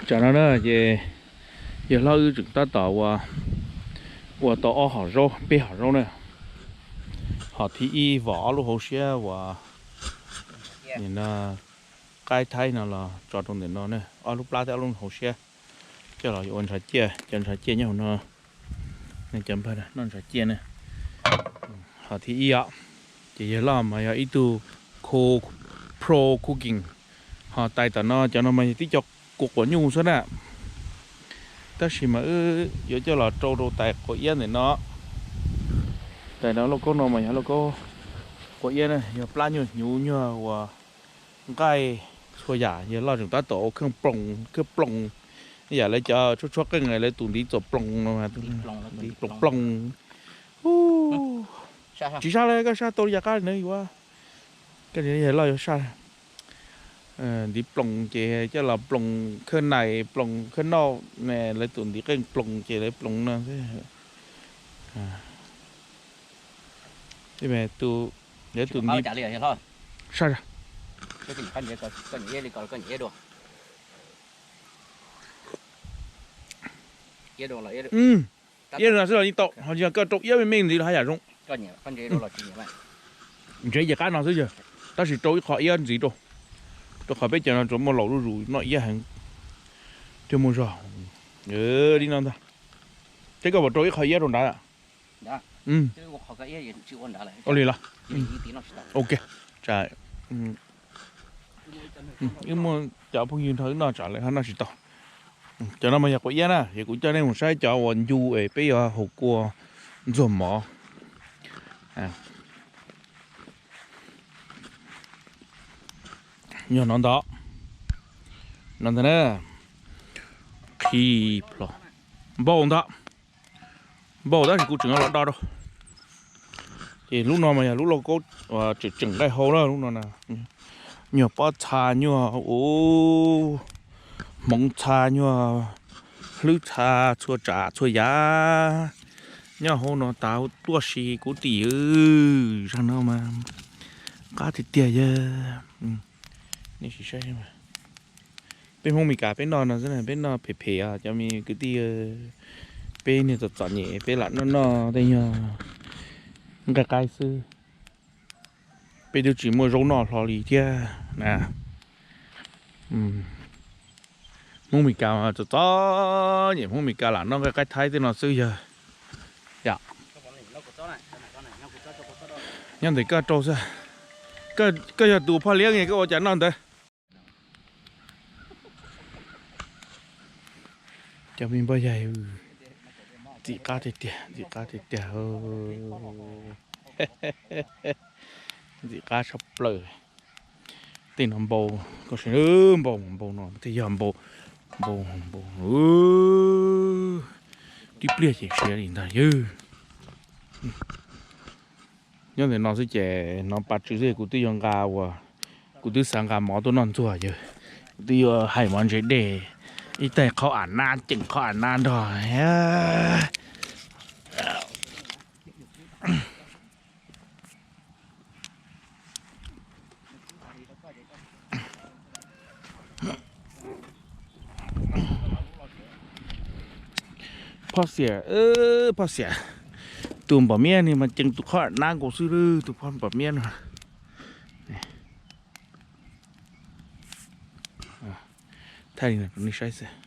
Tsam no na ces yawg hlob wb tseem tab tom ua, ua tau ob hom zaub peb hom zaub na. Hom thib ib vom ob lub hauv siab uas qaib thaib no los tso rau ntawm no na, ob lub plab thiab ob lub hauv siab. Coj los yuav ua ntshav ciaj, cov ntshav ciaj nyob hauv no, cov npawg noj ntshav ciaj na. Hom thib ib os, ces yawg loj mas yog ib tug pro cooking, ho tais tom no cov no mas yog tib co kua quav nyuj xwb na. Tab sis mas wb yuav coj los rau rau tais quav iab ntawm no. Tais no lauj kaub no mas yog lauj kaub quav iab na, yog plab nyuag hnyuv nyuag uas nqaij txhua yam. Yawg loj tseem tab tom ua kheej ploos, kheej ploos, yam lawv cov tshuab tshuab qeej lawv tus ntiv txom ploos no, ntiv ploos ploos. Tsis sab li, koj sab tau li cas qab na yuav, koj yawg loj yuav sab. Ntiv ploos ces coj los ploos khawb nais, ploos khawb noj, lawv tus ntiv qeej ploos ces lawv ploos no. Tus, lawv tus ntiv sab. Iab no xwb los yeej tau, ho yog koj rau iab me me ntxiv los haj yam zoo. Ntsev ces qab no xwb yog, tab sis rau ib qho iab ntxiv rau, rau qhov peb cov no tsuas muaj laus zuj zus noj iab heev, thiaj muaj zog. Li no ntag. Seb koj puas rau ib qho iab rau nrad. Ua li los? Ok. Wb muaj cov phooj ywg nrog wb noj tsam lawv ho noj tsis tau. Cov no mas yog quav iab na, ces kuv coj nej mus saib cov uas ncu es peb yuav haus kua ntxuag mov. Yog no ntag, no ntag na, qhi plho, npau ntag, npau tab sis kuv tseem los do rau. Ces lub no mas yog lub lauj kaub tseem tseem nqaij hau na, lub no na, nyuag pob txha, nyuag ub, hmoov txha, nyuag hlwb txha, txhua tsav txhua yam nyob hauv no tas tuaj si kuv tim. Zag no mas qab tiag tiag yog. Nej sim saib, peb Hmoob Mes Kas peb noj no xwb, peb noj phem phem os cov me kwv tij. Peb niag txom txom nyem peb lam noj noj tej nyuag nqaij qaib xwb. Peb twb tsis muaj zaub noj hlo li thiab na. Hmoob Mes Kas txom txom nyem, Hmoob Mes Kas lam noj nqaij qaib thaib tej no xwb yog. Nyob ntawm koj rau xwb, koj yog tus phoj liab koj ua cas noj ntawd. Cov me npoj yaig, ntxim qab tiag tiag, ntxim qab tiag tiag. Ntxim qab tshaj plaws. Tej no npau, npau, npau no tej yog npau, npau, npau. Tib pliag ces siav li ntag yawg. Nyob ntawm no xwb ces hnov pa tsw xwb kuv twb yuav nqa ua, kuv twb xav nqa mov tuaj noj ntxuag yawg. Kuv twb yuav hais mov ntse dej, ib tais qhaub am nab, ceem qhaub am nab nrog. Phoj xiam, phoj xiam, tus npam miab ni mas ceev tus qhov nab nkaus xwb, tus phoj npam miab no. Thaij li no rau nej saib xwb.